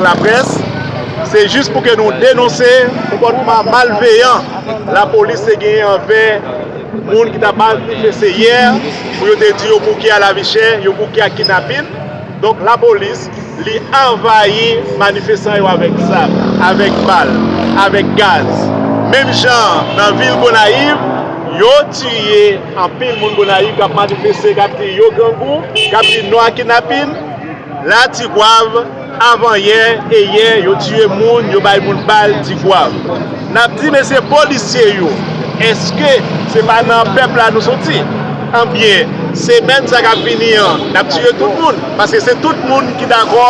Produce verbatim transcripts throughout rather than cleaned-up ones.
laprès, se jis pou ke nou denonse konpòtman malveyan lapolis te genyen anvè moun ki t ap manifeste yè, pou yo te di yo bouke a lavi chè, yo bouke a kidnapin. Donk, lapolis, li anvayi manifestan yo avèk zam, avèk bal, avèk gaz. Menm jan nan vil Gonayiv, yo tiye anpil moun Gonayiv k ap manifeste, k ap di yo grangou, k ap di non a kidnapin. La Tigwav, avan yè e yè, yo tiye moun, yo bay moun bal Tigwav. N ap di mesye polisye yo, èske se pa nan pèp la nou soti? Anbyen, semèn sa k ap vini an, n ap tiye tout moun, paske se tout moun ki dakò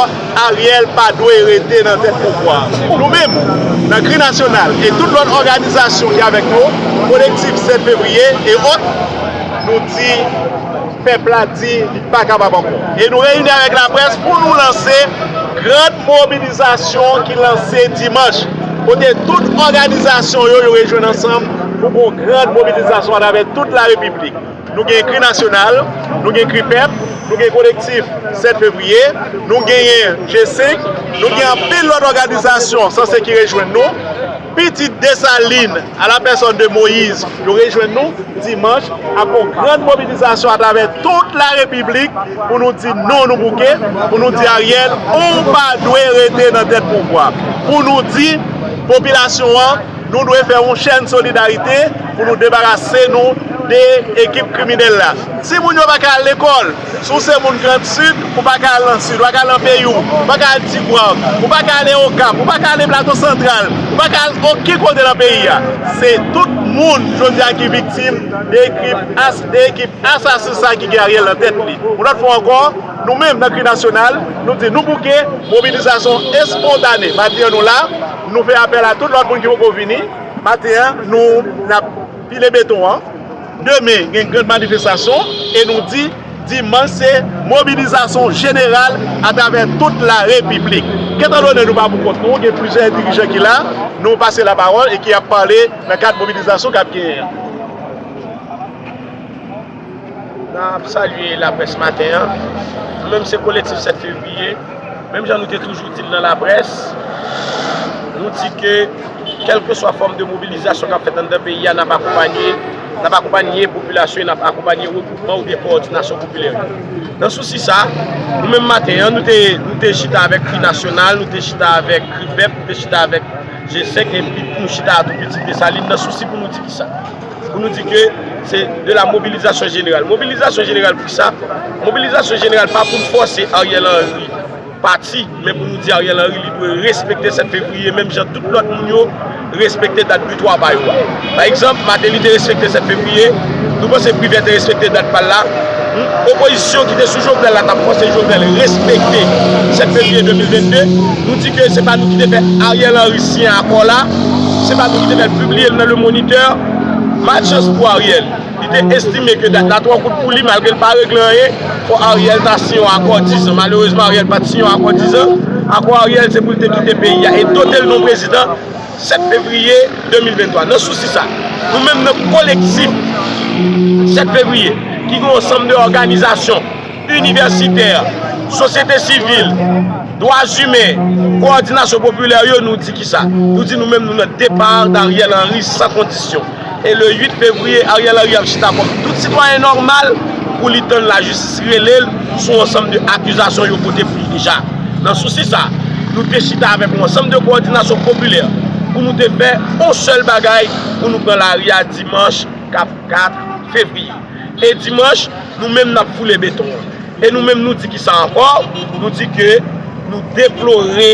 Ariel pa dwe rete nan tèt pouvwa. Nou menm, nan Kri Nasyonal, e tout lòt òganizasyon ki avèk nou, Kolektif sèt Fevriye e òt, nou di pèp la di li pa kapab ankò. E nou reyini avèk laprès pou nou lanse gran mobilizasyon ki lanse dimanch, kote tout òganizasyon yo, yo rejwenn ansanm pou gon gran mobilizasyon atravè tout larepiblik. Nou gen Kri Nasyonal, nou gen Kri Pèp, nou gen Kolektif sèt Fevriye, nou genyen G senk, nou gen anpil lòt òganizasyon sanse ki rejwenn nou. Pitit Desalin, a la pèsòn de Moyiz, yo rejwenn nou dimanch ak yon gran mobilizasyon atravè tout larepiblik pou nou di non nou bouke, pou nou di Ariel, ou pa dwe rete nan tèt pouvwa. Pou nou di popilasyon an, nou dwe fè yon chèn solidarite pou nou debarase nou de ekip kriminèl la. Timoun yo pa ka al lekòl. Si w se moun Grand Sid, ou pa ka al nan Sid, ou pa ka al nan peyi w, ou pa ka al Tigwav, ou pa ka ale Okap, ou pa ka ale Plato Santral, ou pa ka al okenn kote nan peyi a. Se tout moun jodi a ki viktim de ekip as-, de ekip asasen sa ki gen Ariel nan tèt li. Yon lòt fwa ankò, nou menm nan Kri Nasyonal, nou di nou bouke, mobilizasyon espontane. Maten an nou la, nou fè apèl a tout lòt moun ki poko vini. Maten an, nou n ap pile beton an. Demen, gen gran manifestasyon e nou di dimanch se mobilizasyon jeneral atravè tout larepiblik. Etandone nou pa pou kont nou, gen plizyè dirijan ki la, nou pase lapawòl e ki ap pale nan kad mobilizasyon k ap genyen an. N ap salye laprès maten an. Nou menm se Kolektif sèt Fevriye. Menm jan nou te toujou di l nan laprès, nou di ke kèlkeswa fòm de mobilizasyon k ap fèt anndan peyi a, n ap akonpanye, n ap akonpanye popilasyon, n ap akonpanye regwoupman oubyen kowòdinasyon popilè yo. Nan sousi sa, nou menm maten an, nou te, nou te chita avèk Kri Nasyonal, nou te chita avèk Kri Pèp, nou te chita avèk G senk, epi nou chita a tou Pitit Desalin nan sousi pou nou di kisa? Pou nou di ke se de la mobilisation générale. Mobilizasyon jeneral pou kisa? Mobilizasyon jeneral pa pou n fòse Ariel Henry pati, men pou nou di Ariel Henry li dwe respekte sèt fevriye, menm jan tout lòt moun yo respekte dat bitwa pa yo a. Pa egzanp, Martelly te respekte sèt fevriye, nou panse Privert te respekte dat pa l la? Hmm? Opozisyon ki te sou Jovenel la t ap fòse Jovenel respekte sèt fevriye de mil vennde. Nou di ke se pa nou ki te fè Ariel Henry siyen akò la, se pa nou ki te fè l pibliye l nan Le Moniteur. Malchans pou Ariel, li te estime ke dat la twò kout pou li, malgre l pa regle anyen, fò Ariel ta siyen yon akò dizan. Malerezman, Ariel pa t siyen yon akò dizan. Akò Ariel, se pou l te kite peyi a e dote l nan yon prezidan sèt fevriye de mil venntwa. Nan sousi sa, nou menm nan Kolektif sèt Fevriye, ki gen yon ansanm de òganizasyon, inivèsitè, sosyete sivil, dwa imen, kowòdinasyon popilè yo, nou di kisa? Nou di nou menm nou nan depart Ariel Henry san kondisyon. E le uit fevriye, Ariel Henry ap chita kòm tout sitwayen nòmal pou li tann lajistis rele l sou ansanm de akizasyon yo pote pou li deja. Nan sousi sa, nou te chita avèk yon ansanm de kowòdinasyon popilè pou nou te fè yon sèl bagay, pou nou pran lari a dimanch k ap kat fevriye. E dimanch, nou menm n ap foule beton an. E nou menm nou di kisa ankò? Nou di ke nou deplore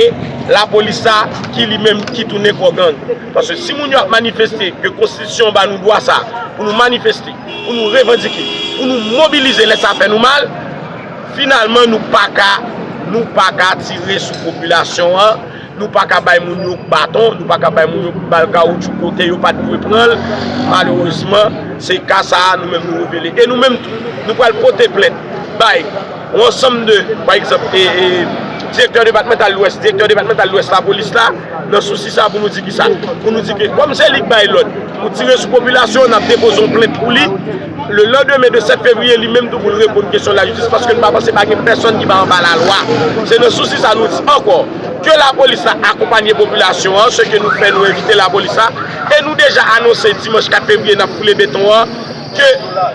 lapolis sa ki li menm ki tounen kò gang. Paske si moun yo ap manifeste ke konstitisyon an ba nou dwa sa pou nou manifeste, pou nou revandike, pou nou mobilize lè sa fè nou mal, finalman nou pa ka, nou pa ka tire sou popilasyon an. Nou pa ka bay moun yo baton, nou pa ka bay moun yo bal kawoutchou kote yo pa t dwe pran l. Malerezman, se ka sa a nou menm nou revele. E nou menm tou, nou pral pote plent bay yon ansanm de, pa egzanp, e, e, Direktè depatmantal Lwès, direktè depatmantal Lwès lapolis la, nan sousi sa pou nou di kisa? Pou nou di ke kòm se li k bay lòd pou tire sou popilasyon, n ap depoze yon plent pou li. Le lendemain de sèt fevriye, li menm tou pou l reponn kesyon lajistis, paske nou pa panse pa gen pèsonn ki pa anba lalwa. Se nan sousi sa nou di ankò ke lapolis la akonpanye popilasyon an, se ke nou fè, nou envite lapolis la, e nou deja anonse dimanch kat fevriye n ap foule beton an, ke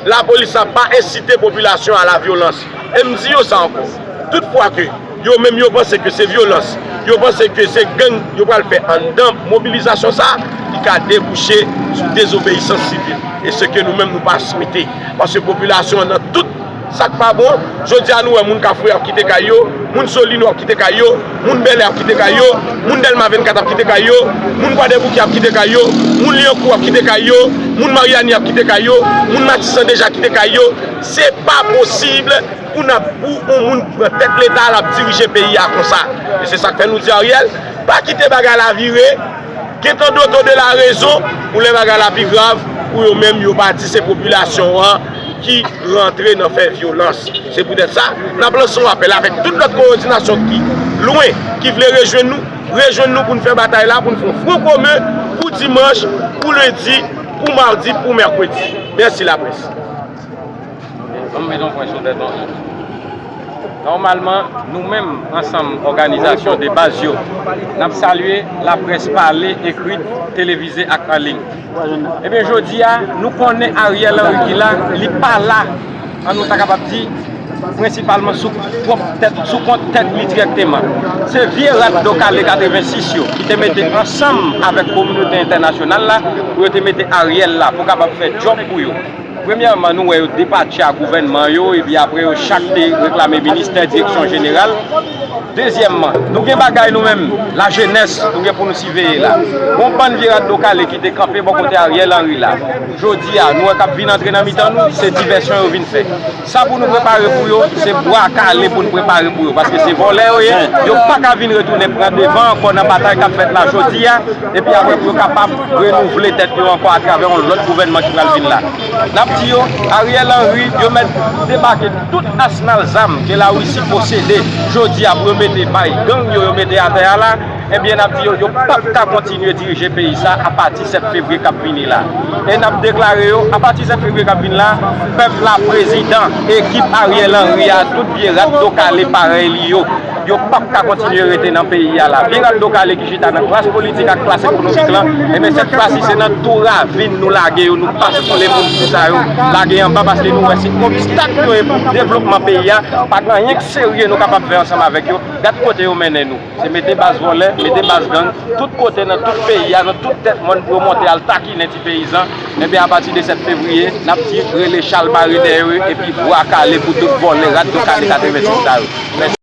lapolis la pa ensite popilasyon a la vyolans. E m di yo sa ankò. Tout fwa ke yo menm yo panse ke se vyolans, yo panse ke se gang yo pral fè anndan mobilizasyon sa, li ka debouche sou dezobeyisans sivil. E se ke nou menm nou pa swete. Paske popilasyon an nan tout sa k pa bon, jodi a nou wè moun Kafou ap kite kay yo, moun Solino ap kite kay yo, moun Bèlè ap kite kay yo, moun Dèlma vennkat ap kite kay yo, moun Kwadèboukè ap kite kay yo, moun Lyankou ap kite kay yo, moun Maryani ap kite kay yo, moun Matisan deja kite kay yo. Se pa posib pou n ap, pou yon moun pran tèt Leta, l ap dirije peyi a konsa. E se sa k fè nou di Ariel, pa kite bagay la vire, gentan dote w de la rezon, pou lè bagay la pi grav, pou yo menm yo pa di se popilasyon an ki rantre nan fè vyolans. Se poutèt sa, n ap lanse yon apèl avèk tout lòt kowòdinasyon ki lwen, ki vle rejwenn nou, rejwenn nou pou n fè batay la, pou n fè yon fwon komen pou dimanch, pou lendi, pou madi, pou mèkredi. Mèsi laprès. Ban m met yon pwen sou tèt yon i. Nòmalman, nou menm, ansanm òganizasyon de baz yo, n ap salye laprès pale, ekrit, televize ak an liy. Ebyen, jodi a, nou konnen Ariel Henry ki la, li pa la, an nou ta kapab di, prensipalman sou pwòp tèt, sou kont tèt li dirèkteman. Se vye rat do kale katrevensis yo ki te mete ansanm avèk kominote entènasyonal la pou yo te mete Ariel la pou kapab fè djòb pou yo. Premyèman, nou wè yo depatche ak gouvènman yo, epi apre yo chak te reklame ministè, direksyon jeneral. Dezyèmman, nou gen bagay nou menm, lajenès, nou gen pou nou siveye la. Gon bann vye rat do kale ki te kanpe bò kote Ariel Henry la. Jodi a, nou wè k ap vin antre nan mitan nou, se divèsyon yo vin fè. Sa pou nou prepare pou yo, se bwa kale pou nou prepare pou yo, paske se vòlè yo ye, yo pa ka vin retounen pran devan ankò nan batay k ap fèt la jodi a, epi apre pou yo kapab renouvle tèt yo ankò atravè yon lòt gouvènman ki pral vin la. N ap di yo, Ariel Henry, yo mèt debake tout asnal zam ke Larisi posede jodi a pou yo mete bay gang yo, yo mete atè a la, ebyen, n ap di yo, yo p ap ka kontinye dirije peyi sa apati sèt fevriye k ap vini la. E n ap deklare yo, apati sèt fevriye k ap vini la, pèp la, prezidan, ekip Ariel Henry a, tout vye rat do kale parèy li yo, yo p ap ka kontinye rete nan peyi a la. Vye rat do kale ki chita nan klas politik ak klas ekonomik lan, ebyen, sèt fwa si se nan twou ravin nou lage yo, nou baskile moun fou sa yo, lage anba, paske nou wè se obstak yo ye pou devlopman peyi a, pa gen anyen k serye nou kapab fè ansanm avèk yo. Gad kote yo mennen nou. Se mete baz vòlè, mete baz gang, tout kote nan tout peyi a, nan tout tèt mòn pou yo monte al takinen ti peyizan. Ebyen, apati de sèt fevriye, n ap di rele chal bare dèyè yo, epi bwa kale pou tout vòlè, rat do kale katrevensis sa yo. Mèsi.